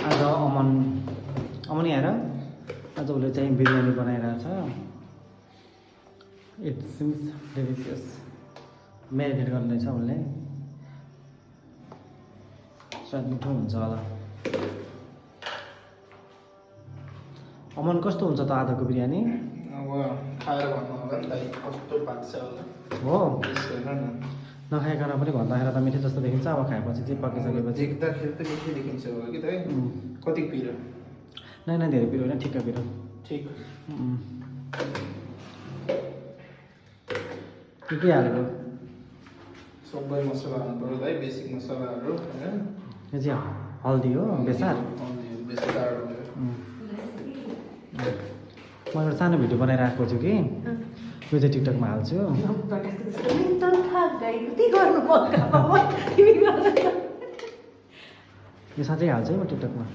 आज अमन आएर आज उसले चाहिँ बिरयानी बनाइरहेछ। It seems delicious. म्यारिनेट गर्दैछ उसले। सायद मिठो हुन्छ होला। अमन कस्तो हुन्छ त आजको बिरयानी? अब खाएर भन्नु होला नि त कस्तो पाक्छ होला। हो हेर न, नखाइकन पनि भन्दाखेरि त मिठो जस्तो देखिन्छ। अब खाएपछि चाहिँ पकिसकेपछि देख्दाखेरि त मिठै देखिन्छ होला कि त है। कति पिरो? नै धेरै पिरो होइन, ठिक्क पिरो। ठिक। के हालेको? सबै मसला हाल्नु पर्यो है, बेसिक मसलाहरू होइन। यो चाहिँ हल्दी हो, बेसार। हल्दीहरू बेसार हो। म एउटा सानो भिडियो बनाइरहेको छु कि यो चाहिँ टिकटकमा हाल्छु। यो साँच्चै हाल्छु है म टिकटकमा।